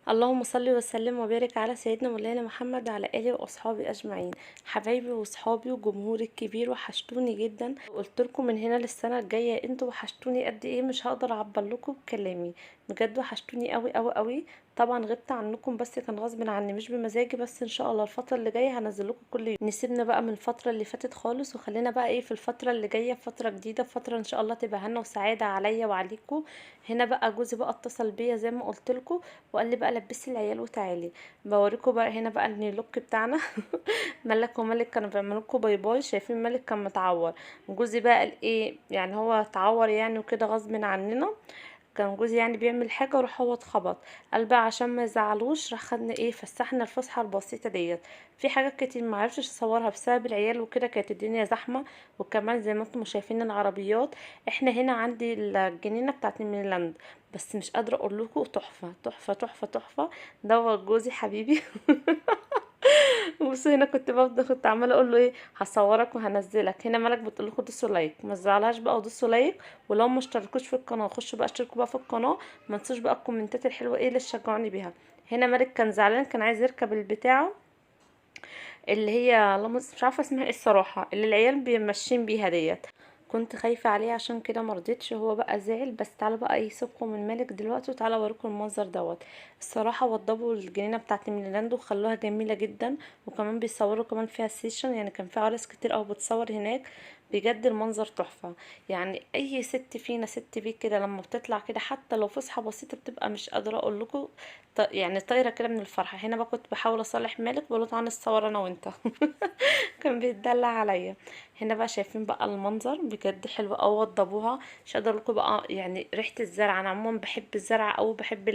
اللهم صل وسلم وبارك على سيدنا مولانا محمد وعلى اله واصحابه اجمعين. حبايبي واصحابي وجمهوري الكبير، وحشتوني جدا. قلت لكم من هنا للسنة الجاية انتوا وحشتوني قد ايه، مش هقدر اعبر لكم بكلامي، بجد وحشتوني قوي قوي قوي. طبعا غبت عنكم بس كان غصب عني مش بمزاجي، بس ان شاء الله الفترة اللي جاية هنزل لكم كل يوم. نسيبنا بقى من الفترة اللي فاتت خالص، وخلينا بقى ايه في الفترة اللي جاية، فترة جديدة، فترة ان شاء الله تبقى هنا وسعادة عليا وعليكم. هنا بقى جوزي بقى اتصل بيا زي ما قلت لكم وقال لي بقى لبسي العيال وتعالي. بوريكم بقى هنا بقى ال new look بتاعنا. ملك وملك كانوا بيعملوا لكم bye bye، شايفين ملك كان متعور، جوزي بقى قال ايه يعني هو اتعور يعني وكده غصب عننا، كان جوزي يعني بيعمل حاجة وراح هو اتخبط، قال بقى عشان ما يزعلوش راح خدنا ايه فسحنا الفسحة البسيطة ديت. في حاجات كتير ما عرفتش اصورها بسبب العيال وكده، كانت الدنيا زحمة، وكمان زي ما انتم شايفين العربيات. احنا هنا عندي الجنينة بتاعت الميلاند، بس مش قادرة اقول لكم تحفة تحفة تحفة تحفة. دوت جوزي حبيبي. بصوا هنا كنت بفضل كنت عماله اقول له ايه هصورك وهنزلك. هنا ملك بتقول لكم دوسوا like، ما تزعلهاش بقى ودوسوا like، ولو ما اشتركوش في القناة خشوا بقى اشتركوا بقى في القناة، ما تنسوش بقى الكومنتات الحلوة ايه اللي تشجعوني بيها. هنا ملك كان زعلان، كان عايز يركب البتاعه اللي هي مش عارفه اسمها ايه الصراحة، اللي العيال بيمشين بيها ديت، كنت خايفة عليه عشان كده مرضتش، هو بقى زعل. بس تعالوا بقى ايه سيبكم من مالك دلوقتي وتعالوا اوريكم المنظر دوت. الصراحة وضبوا الجنينة بتاعت ميلاند وخلوها جميلة جدا، وكمان بيصوروا كمان فيها session، يعني كان في عرايس كتير قوي بتصور هناك، بجد المنظر تحفة. يعني اي ست فينا ست بيت كده لما بتطلع كده حتى لو فسحة بسيطة بتبقى مش قادرة اقول لكم يعني طايره كده من الفرحة. هنا بقى كنت بحاول اصالح مالك بقول له تعالى نتصور انا وانت. كان بيتدلع عليا. هنا بقى شايفين بقى المنظر بجد حلو قوي، وضبوها مش قادرة اقول لكم بقى يعني ريحه الزرع. انا عموما بحب الزرع قوي، بحب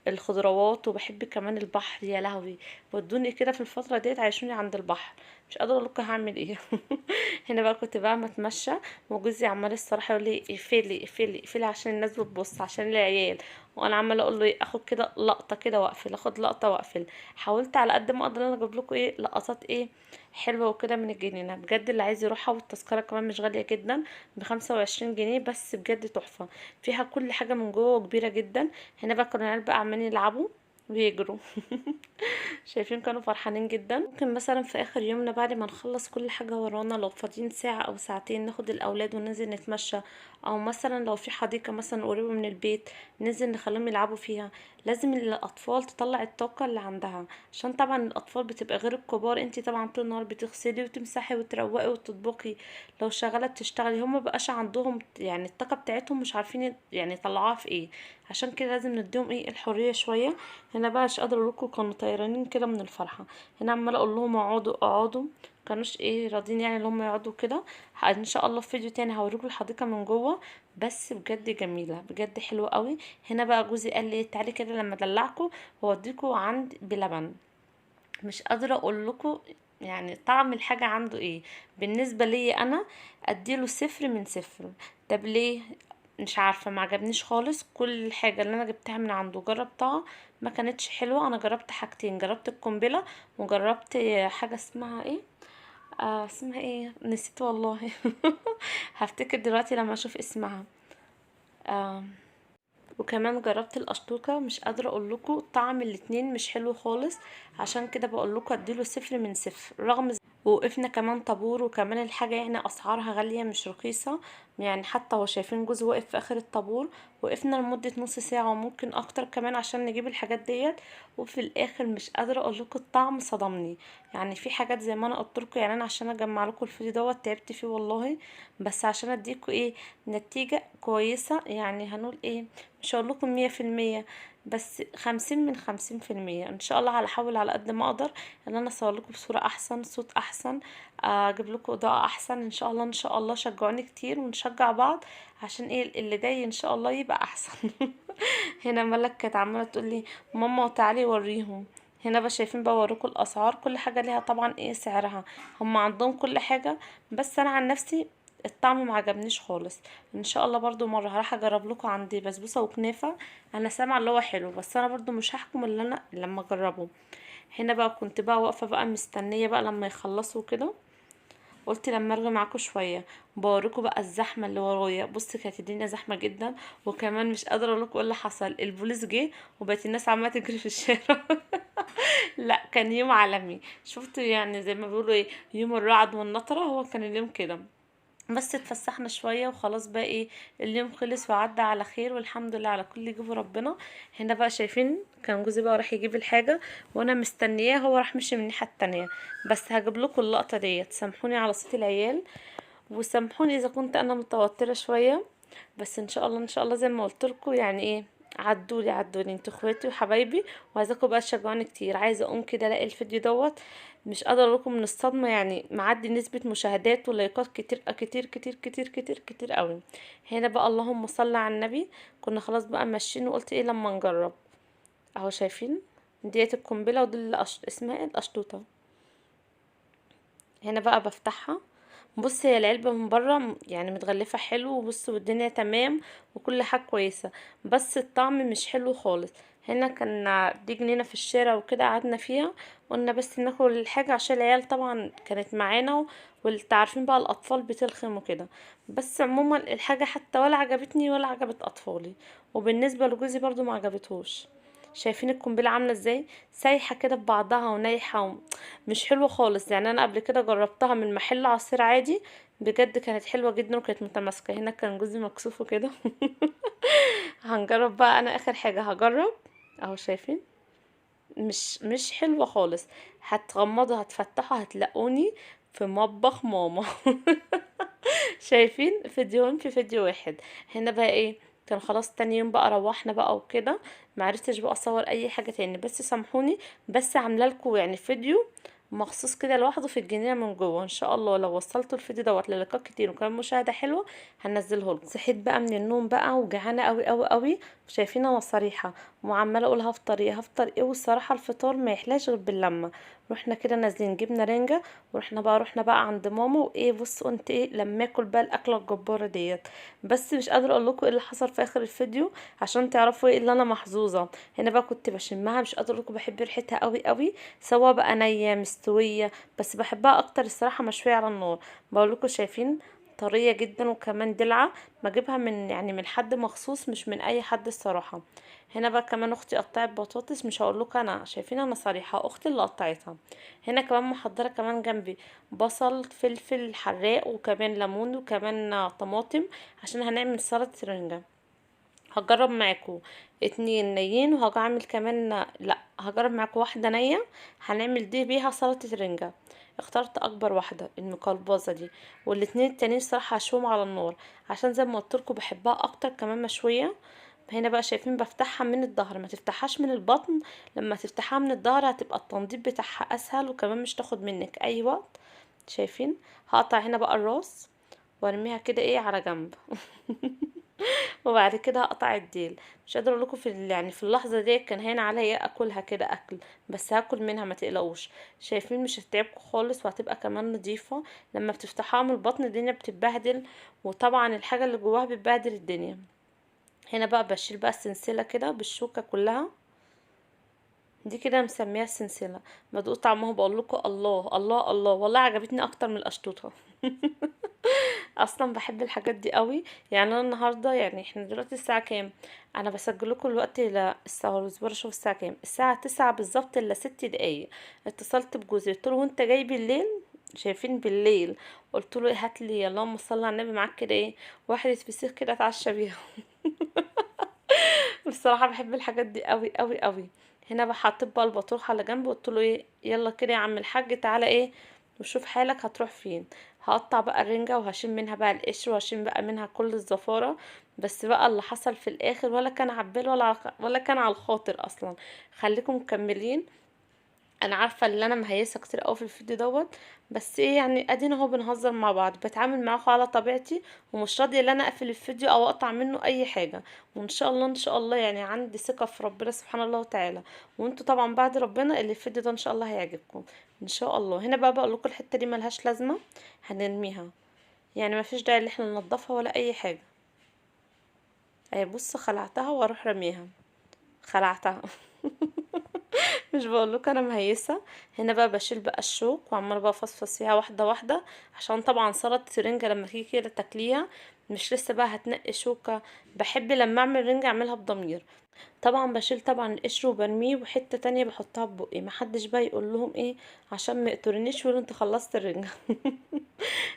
الخضروات، وبحب كمان البحر. يا لهوي ودوني كده في الفترة ديت عايشوني عند البحر، مش قادرة اقول لكم هعمل ايه. هنا بقى كنت بقى متمشى وجوزي عمال الصراحة يقول لي اقفلي اقفلي اقفلي عشان الناس بتبص عشان العيال، وانا عماله اقول له ايه اخد كده لقطة كده واقفل، اخد لقطة واقفل. حاولت على قد ما اقدر ان انا اجيب لكم ايه لقطات ايه حلوة وكده من الجنينة، بجد اللي عايز يروحها. والتذكره كمان مش غالية جدا، ب25 جنيه بس، بجد تحفة، فيها كل حاجة من جوه وكبيره جدا. هنا بقى كانوا العيال بقى عمالين يلعبوا ويجروا. شايفين كانوا فرحانين جدا. ممكن مثلا في اخر يومنا بعد ما نخلص كل حاجة ورانا، لو فاضيين ساعة او ساعتين ناخد الاولاد وننزل نتمشى، او مثلا لو في حديقة مثلا قريبه من البيت ننزل نخليهم يلعبوا فيها. لازم الاطفال تطلع الطاقة اللي عندها، عشان طبعا الاطفال بتبقى غير الكبار. انتي طبعا طول النهار بتغسلي وتمسحي وتروقي وتطبخي، لو شغالة بتشتغلي، هما مبقاش عندهم يعني الطاقة بتاعتهم مش عارفين يعني يطلعوها في ايه، عشان كده لازم نديهم ايه الحرية شوية. هنا بقى مش قادرة اقول لكم كانوا طيرانين كده من الفرحة. هنا عماله اقول لهم اقعدوا اقعدوا، كانوش ايه راضيين يعني اللي هم يقعدوا كده. ان شاء الله في فيديو تاني هوريكم الحديقة من جوه، بس بجد جميلة بجد حلوة قوي. هنا بقى جوزي قال لي تعالي كده لما ادلعكم واوديكم عند بلبن، مش قادرة اقول لكم يعني طعم الحاجة عنده ايه. بالنسبة لي انا اديله 0 من 0. طب ليه؟ مش عارفه، ما عجبنيش خالص. كل الحاجة اللي انا جبتها من عنده جربتها ما كانتش حلوة. انا جربت حاجتين، جربت القنبلة وجربت حاجة اسمها ايه، اسمها ايه نسيت والله. هفتكر دلوقتي لما اشوف اسمها. وكمان جربت القشطوكه، مش قادرة اقول لكم طعم الاتنين مش حلو خالص، عشان كده بقول لكم اديله 0 من 0. رغم وقفنا كمان طابور، وكمان الحاجة يعني اسعارها غالية مش رخيصة يعني، حتى هو شايفين جوزي واقف في اخر الطابور، وقفنا لمدة نص ساعة وممكن اكتر كمان عشان نجيب الحاجات ديت، وفي الاخر مش قادرة اقول لكم الطعم صدمني. يعني في حاجات زي ما انا قلت لكم، يعني انا عشان اجمع لكم الفيديو دوت تعبت فيه والله، بس عشان اديكم ايه نتيجة كويسة، يعني هنقول ايه مش هقول لكم 100%، بس 50 من 50%. ان شاء الله هحاول على قد ما اقدر ان انا اصور لكم بصورة احسن، صوت احسن، اجيب لكم اضاءه احسن ان شاء الله. ان شاء الله شجعوني كتير ونشجع بعض عشان ايه اللي جاي ان شاء الله يبقى احسن. هنا ملك كانت عماله تقول لي ماما تعالي وريهم. هنا بقى شايفين بقى وراكم الاسعار، كل حاجة ليها طبعا ايه سعرها، هم عندهم كل حاجة، بس انا عن نفسي الطعم ما عجبنيش خالص. ان شاء الله برضو مرة هروح اجرب لكم عندي بسبوسه وكنافه، انا سامعه اللي هو حلو، بس انا برضو مش هحكم الا انا لما اجربه. هنا بقى كنت بقى واقفة بقى مستنيه بقى لما يخلصوا كده. قلت لما ارغي معاكم شوية بوريكم بقى الزحمة اللي ورايا. بص كانت الدنيا زحمة جدا، وكمان مش قادرة اقول لكم ايه اللي حصل. البوليس جه وبقت الناس عماله تجري في الشارع. لا كان يوم عالمي، شفتوا يعني زي ما بيقولوا ايه، يوم الرعد والنطره، هو كان اليوم كده. بس اتفسحنا شوية وخلاص بقى ايه، اليوم خلص وعدى على خير والحمد لله على كل اللي جابه ربنا. هنا بقى شايفين كان جوزي بقى راح يجيب الحاجة وانا مستنياه، هو راح مشي من الناحية التانية. بس هجيب لكم اللقطة ديت. سامحوني على صوت العيال، وسامحوني اذا كنت انا متوترة شوية، بس ان شاء الله ان شاء الله زي ما قلت لكم يعني ايه، عدولي عدولي انتوا اخواتي وحبايبي، وعايزاكم بقى تشجعوني كتير. عايزه اقوم كده الاقي الفيديو دوت، مش قادرة اقول لكم من الصدمة، يعني معدي نسبه مشاهدات ولايكات كتير كتير كتير كتير كتير كتير قوي. هنا بقى اللهم صل على النبي، كنا خلاص بقى ماشيين وقلت ايه لما نجرب. اهو شايفين ديت القنبلة، ودي اسمها ايه، القشطوطه. هنا بقى بفتحها، بص هي العلبة من بره يعني متغلفة حلو، وبص والدنيا تمام وكل حاجة كويسة، بس الطعم مش حلو خالص. هنا كان دي جنينة في الشارع وكده قعدنا فيها، قلنا بس ناكل الحاجة عشان العيال طبعا كانت معانا، واللي عارفين بقى الأطفال بتلخم وكده. بس عموما الحاجة حتى ولا عجبتني ولا عجبت أطفالي، وبالنسبة لجوزي برضو ما عجبتهوش. شايفين القنبلة عامله ازاي، سايحه كده ببعضها ونايحه مش حلوة خالص. يعني انا قبل كده جربتها من محل عصير عادي، بجد كانت حلوة جدا وكانت متماسكة. هنا كان جوزي مكسوف وكده. هنجرب بقى، انا اخر حاجة هجرب اهو. شايفين مش حلوة خالص. هتغمضوا هتفتحوا هتلاقوني في مطبخ ماما. شايفين فيديوهين في فيديو واحد. هنا بقى ايه، كان خلاص تاني يوم بقى روحنا بقى وكده، معرفتش بقى اصور اي حاجة تاني، بس سامحوني. بس عامله لكم يعني فيديو مخصوص كده لوحده في الجنينة من جوه، ان شاء الله لو وصلتوا الفيديو دوت للايكات كتير وكمان مشاهده حلوة هنزله لكم. صحيت بقى من النوم بقى وجعانه قوي قوي قوي، شايفين انا صريحه وعماله اقول هفطر ايه هفطر ايه، والصراحة الفطار ما يحلاش غير باللمه. رحنا كده نازلين جبنا رنجه، ورحنا بقى رحنا بقى عند ماما، وايه بصوا قلت ايه لما اكل بقى الاكلة الجبارة ديت. بس مش قادرة اقول لكم ايه اللي حصل في اخر الفيديو عشان تعرفوا ايه اللي انا محظوظة. هنا بقى كنت بشمها، مش قادرة اقول لكم بحب ريحتها قوي قوي، سواء بقى نيه مستوية، بس بحبها اكتر الصراحة مشوية على النار. بقول لكم شايفين طرية جدا وكمان دلعه، بجيبها من يعني من حد مخصوص مش من اي حد الصراحة. هنا بقى كمان اختي قطعت بطاطس، مش هقول لكم انا، شايفين انا صريحه، اختي اللي قطعتها. هنا كمان محضرة كمان جنبي بصل فلفل حراق وكمان ليمون وكمان طماطم عشان هنعمل سلطة رنجه. هجرب معاكم 2 نيين، وهعمل كمان لا هجرب معاكم واحدة نيه، هنعمل دي بيها سلطة رنجه. اخترت اكبر واحدة المقلبظه دي، والاتنين التانيين الصراحة هشوهم على النار عشان زي ما قلت لكم بحبها اكتر كمان مشوية. هنا بقى شايفين بفتحها من الظهر، ما تفتحهاش من البطن، لما تفتحها من الظهر هتبقى التنظيف بتاعها اسهل وكمان مش تاخد منك اي وقت. شايفين هقطع هنا بقى الراس وارميها كده ايه على جنب. وبعد كده هقطع الديل. مش قادرة اقول لكم في يعني في اللحظة دي كان هين عليا اكلها كده اكل، بس هاكل منها ما تقلقوش. شايفين مش هتتعبكم خالص، وهتبقى كمان نظيفة. لما بتفتحها من البطن الدنيا بتتبهدل، وطبعا الحاجة اللي جواها بتبهدل الدنيا. هنا بقى بشيل بقى السلسلة كده بالشوكة كلها دي كده، مسميها السلسلة. بدوق طعمها بقول لكم الله الله الله، والله عجبتني اكتر من القشطوطه. اصلا بحب الحاجات دي قوي. يعني انا النهارده يعني احنا دلوقتي الساعة كام، انا بسجل لكم الوقت الساعة، اصبروا اشوف الساعة كام، الساعة 9 بالظبط الا 6 دقايق. اتصلت بجوزي قلت له وانت جاي بالليل، شايفين بالليل، قلت له هات لي اللهم صل على النبي معاك كده ايه واحدة فسيخ كده اتعشى بيها. بصراحة بحب الحاجات دي قوي قوي قوي. هنا بقى حطيت بقى البطروخ على جنب، وقلت له ايه يلا كده يا عم الحاج تعالى ايه وشوف حالك هتروح فين. هقطع بقى الرنجة وهشيل منها بقى القشر وهشيل بقى منها كل الزفارة. بس بقى اللي حصل في الاخر ولا كان عبال ولا كان على الخاطر اصلا. خليكم مكملين، انا عارفه ان انا مهيسه كتير قوي في الفيديو دوت، بس ايه يعني ادينا اهو بنهزر مع بعض، بتعامل معاكم على طبيعتي، ومش راضية ان انا اقفل الفيديو او اقطع منه اي حاجة. وان شاء الله ان شاء الله يعني عندي ثقة في ربنا سبحانه الله وتعالى، وانتوا طبعا بعد ربنا اللي الفيديو ده ان شاء الله هيعجبكم ان شاء الله. هنا بقى بقول لكم الحتة دي ملهاش لازمه، هنرميها، يعني مفيش داعي ان احنا ننضفها ولا اي حاجة. اهي بص خلعتها واروح رميها، خلعتها. مش بقول لكم انا مهيسه. هنا بقى بشيل بقى الشوك وعماله بقى افصفص فيها واحدة واحدة، عشان طبعا سلطة الرنجه لما تيجي كده تاكليها مش لسه بقى هتنقي شوكه. بحب لما اعمل رنجه اعملها بضمير. طبعا بشيل طبعا القشر وبرميه، وحتة تانية بحطها في بقي، محدش بقى يقول لهم ايه عشان ما يقتلونيش ويقولوا انت خلصت الرنجه.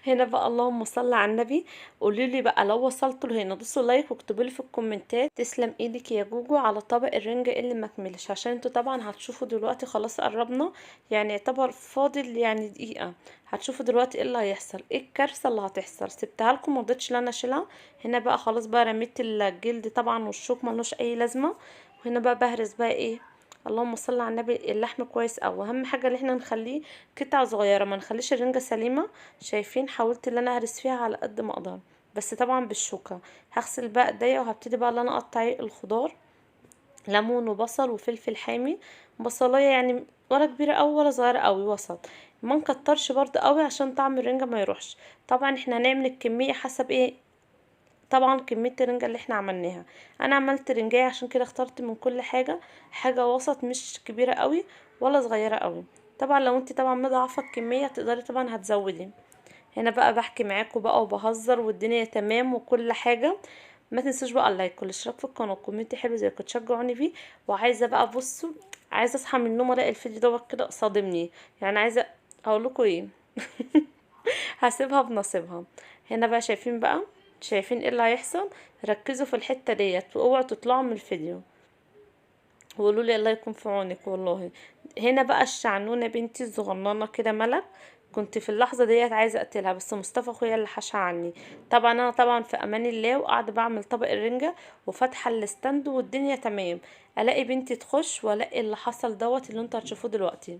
هنا بقى اللهم صل على النبي. قولوا لي بقى لو وصلتوا لهنا دوسوا like واكتبوا لي في الكومنتات تسلم ايدك يا جوجو على طبق الرنجه اللي ما كملش، عشان انتوا طبعا هتشوفوا دلوقتي خلاص قربنا، يعني يعتبر فاضل يعني دقيقة، هتشوفوا دلوقتي ايه اللي هيحصل، ايه الكارثة اللي هتحصل. سبتها لكم ما رضيتش ان انا اشيلها. هنا بقى خلاص بقى رميت الجلد طبعا والشوك ملوش اي لازمه. وهنا بقى بهرس بقى ايه اللهم صل على النبي اللحم كويس قوي. اهم حاجة ان احنا نخليه قطع صغيرة، ما نخليش الرنجه سليمة. شايفين حاولت ان انا اهرس فيها على قد ما اقدر، بس طبعا بالشوكة. هغسل بقى ايديا وهبتدي بقى ان انا اقطع الخضار، ليمون وبصل وفلفل حامي، بصلايه يعني ولا كبيرة قوي ولا صغيرة قوي، وسط، ما نكترش برضه قوي عشان طعم الرنجه ما يروحش. طبعا احنا هنعمل الكمية حسب ايه طبعا كمية الرنجه اللي احنا عملناها. انا عملت رنجايه عشان كده اخترت من كل حاجة حاجة وسط، مش كبيرة قوي ولا صغيرة قوي. طبعا لو انت طبعا مضاعفه الكمية تقدري طبعا هتزودي. هنا بقى بحكي معاكم بقى وبهزر والدنيا تمام وكل حاجة. ما تنسوش بقى ال like والاشتراك في القناة، comment حلو زي كنت تشجعوني بيه. وعايزه بقى بصوا، عايزه اصحى من النوم الاقي الفيديو دوت كده صادمني، يعني عايزه اقول لكم ايه. هسيبها بنصيبها. هنا بقى شايفين بقى، شايفين ايه اللي هيحصل؟ ركزوا في الحتة ديت واوعوا تطلعوا من الفيديو وقولوا لي الله يكون في عونك والله. هنا بقى الشعنونه بنتي الصغننه كده ملك، كنت في اللحظة ديت عايزه اقتلها، بس مصطفى اخويا اللي حشها عني. طبعا انا طبعا في امان الله وقاعدة بعمل طبق الرنجه وفاتحه ال stand والدنيا تمام، الاقي بنتي تخش والاقي اللي حصل دوت اللي انتوا هتشوفوه دلوقتي.